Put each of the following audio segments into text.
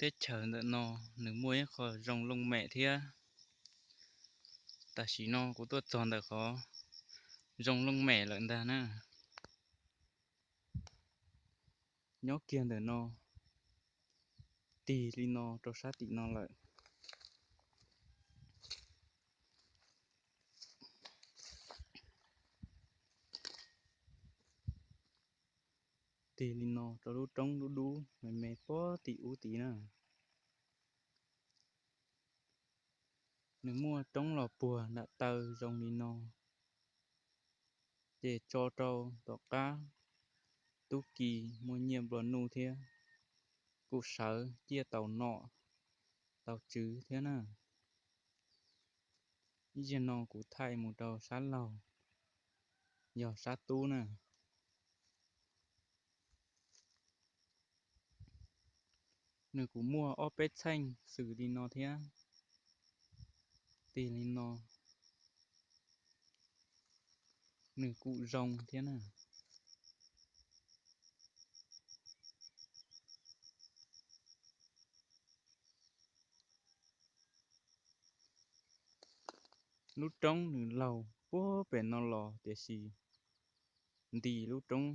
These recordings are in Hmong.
Teb chaws ntawm no nws muaj ib qho zoo looj mem thiab. Tam sim no kuv tuaj txog ntawm qhov zoo looj mem lawm ntag na. Nyob kiag ntawm no, tig li no rau sab tim no lawm. Tig li no rau lub roob dub dub me me puag tim ub tid na. Nws muaj roob los puag nram taw zoo li no, ces tso rau tom qab tub ki muaj nyiaj nplua nuj thiab, kuj sawv ciaj tau nom tau tswv thiab na. Ib zaug no kuv thaij mus rau sab laug, yog sab tub na. Nws kuj muaj ob peb txheej xws li no thiab. Tig li no, nws kuj zoo thiab na. Lub roob nws laug puag pem no los, tiam sis nti lub roob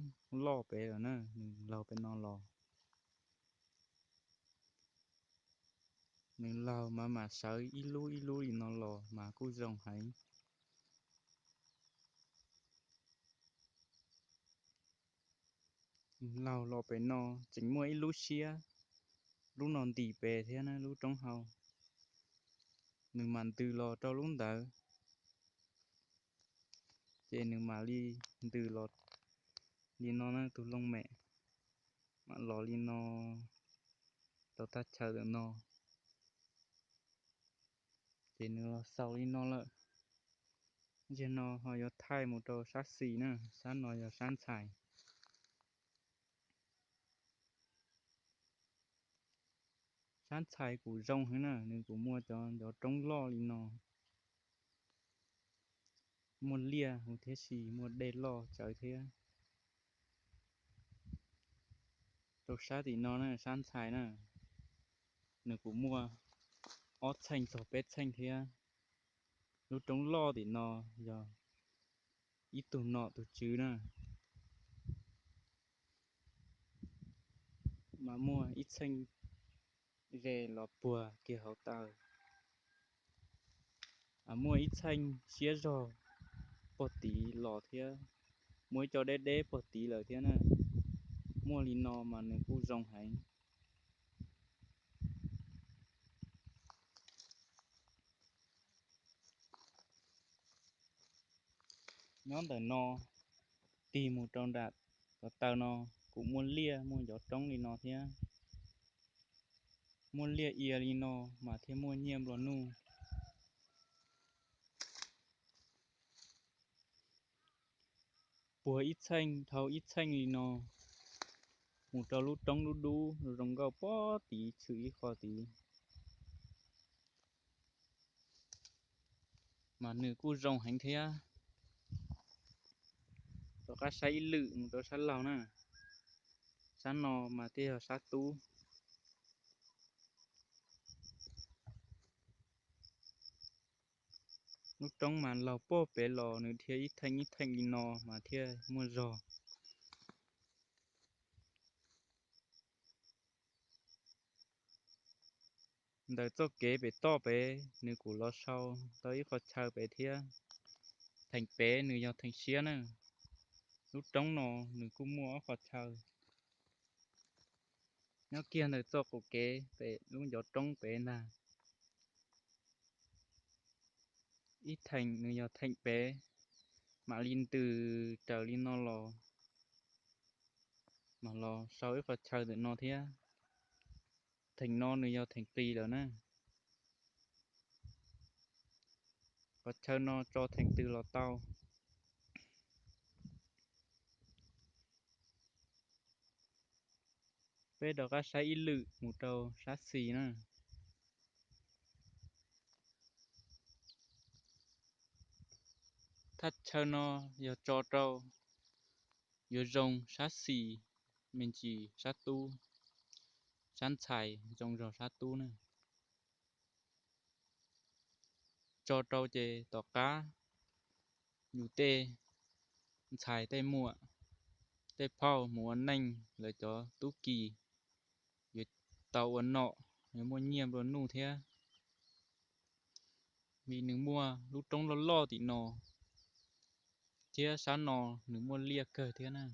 loj pem lawm na, nws laug pem no los. Nws laug mas mam sawv ib lub ib lub li no los mas kuj zoo heev. Laug los pem no tseem muaj ib lub siab, lub no nti pem thiab na, lub roob hau. Nws mam ntws los rau lub ntawd, ces nws mam li ntws los li no na, tus looj mem mam los li no rau thaj chaw ntawm no. Ces nws los xaus li no lawm. Zaum no ho yuav thaij mus rau sab xis na, sab no yog sab ntxhais. Sab ntxhais kuj zoo heev na, nws kuj muaj cov nrov roob loj li no, muaj liaj huv thiab si, muaj dej loj tsawv thiab. Rau sab tim no na, sab ntxhais na, nws kuj muaj ob txheej txog peb txheej thiab. Lub roob loj tim no yog ib tug nom tus tswv na, mas muaj ib txheej ze los puag kiag hauv taw. Muaj ib txheej siab zog puag tid los thiab, muaj ib co deb deb puag tid lawm thiab na. Muaj li no mas nws kuj zoo heev. Nyob ntawm no tig mus rau nram cov taw no kuj muaj liaj muaj cov roob li no thiab. Muaj liaj ia li no mas thiaj muaj nyiaj nplua nuj. Puag ib txheej dhau ib txheej li no mus rau lub roob dub dub zoo nkauj puag tid tshwm ib qho tid, mas nws kuj zoo heev thiab. Rov qab saib ib lwm mus rau sab laug na. Sab no mas thiaj yog sab tub. Lub roob mas laug puag pem los nws dhia ib theej ib theej li no mas thiaj muaj zog. Ntawm txoj kev pem toj pem nws kuj los sau tau ib qho chaw pem thiab. Theem pem nws yog theem siab na. Lub roob no nws kuj muaj ob qho chaw nyob kiag ntawm txoj qaum kev pem lub ncov roob pem ntag. Ib theem nws yog theem pem, mam li ntws raws li no los, mam los sau ib qho chaw ntawm no thiab. Theem no nws yog theem qis lawm na. Qhov chaw no tso theem twg los tau. Peb rov qab saib ib lwm mus rau sab xis na. Thaj chaw no yog tso rau yuav zoo sab xis me ntsis sab tub. sab ntxhais zoo zog sab tub na. Tso rau ces tom qab yus tej ntxhais tej muam, tej phauj mus ua neej lawv cov tub ki yuav tau ua nom, yuav muaj nyiaj nplua nuj thiab. Vim nws muaj lub roob loj loj tim no, thiab sab no nws muaj liaj kawg thiab na.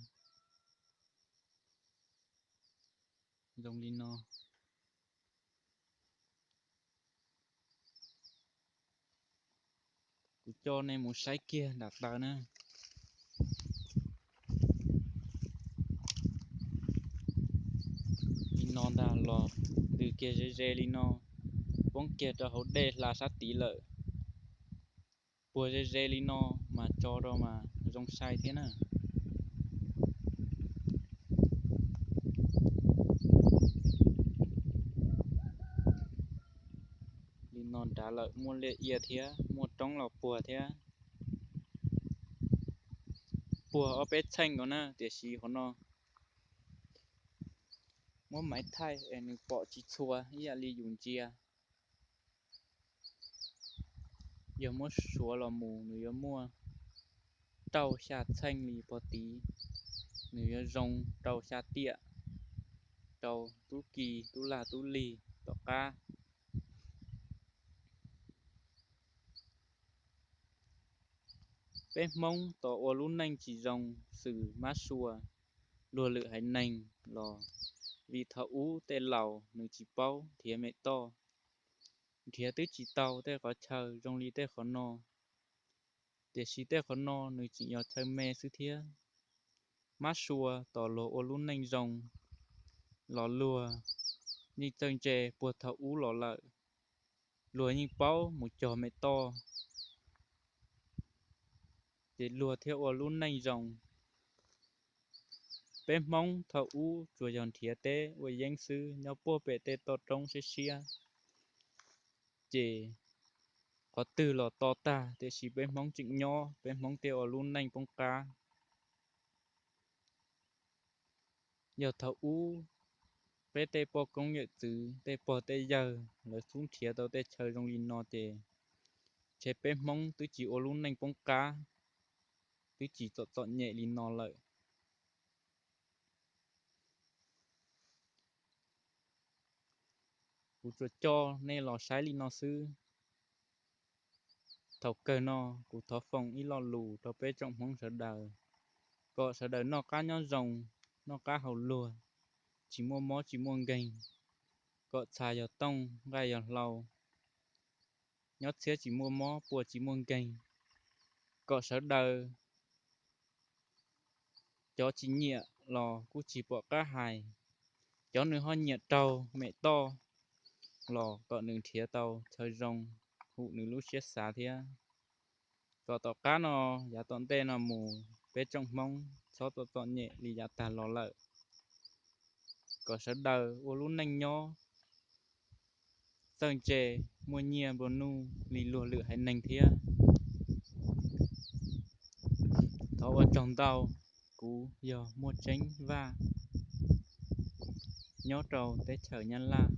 Zoo li no, kuv coj nej mus saib kiag nram taw na. Li no ntag los ntws kiag ze ze li no, poob kiag rau hauv dej hla sab tid lawm. Puag ze ze li no mas tso rau mas zoo sai thiab na. Li no nrad lawm muaj liaj ia thiab muaj roob los puag thiab. Puag ob peb txheej nkaus na, tiam sis qhov no muab maiv thaij es nws pom tsis txhua ib yam li yus ntsia. Yog muab suav los mus nws yuav muaj rau xya txheej li puag tid, nws yuav zoo rau xya tiam, rau tub ki tub lag tub lig tom qab. Peb Hmoob tos ua lub neej tsis zoo xws mab sua, luag lwm haiv neeg los vim thaum ub tej laus nws tsis paub nrhiav mem toj, nrhiav twb tsis tau tej qhov chaw zoo li tej qhov no. Tiam sis tej qhov no nws tseem yog chaw me xwb thiab. Mab sua tos luag ua lub neej zoo los luag yeej txawj ntse puag thaum ub los lawm. Luag yeej paub mus cog mem toj, ces luag thiaj ua lub neej zoo. Peb Hmoob thaum ub tsuas yog nrhiav teb ua yeeb xwb, nyob puag pem tej toj roob siab siab, ces qhov twg los to tag, tiam sis peb Hmoob tseem nyob, peb Hmoob thiaj ua lub neej poob qab. Yog thaum ub peb tej poj koob yawm txwv, tej pog tej yawg lawv xub nrhiav tau tej chaw zoo li no ces ntshe peb Hmoob twb tsis ua lub neej poob qab, twb tsis txom txom nyem li no lawm. Kuv tsuas coj nej los saib li no xwb. Thaum kawg no kuv thov foom ib lo lus rau peb tsoom Hmoob sawv daws, kom sawv daws noj qab nyob zoo, noj qab haus luag, tsis muaj mob tsis muaj nkeeg, kom txha yog tooj, nqaij yog hlau, nyob txhiab tsis muaj mob, pua tsis muaj nkeeg, kom sawv daws cov tsis nyiam los kuj tsis pom qab hais, cov nws ho nyiam raug mem toj los kom nws nrhiav tau chaw zoo hum nws lub siab xav thiab. Kom tom qab no, yav tom ntej no mus peb tsoom Hmoob txhob txom txom nyem li yav tag los lawm. Kom sawv daws ua lub neej nyob txawj ntse, muaj nyiaj nplua nuj li luag lwm haiv neeg thiab. Thov ua tsaug ntau. Kuv yog Muaj Tseeb Vaj, nyob rau teb chaws Nyab Laj.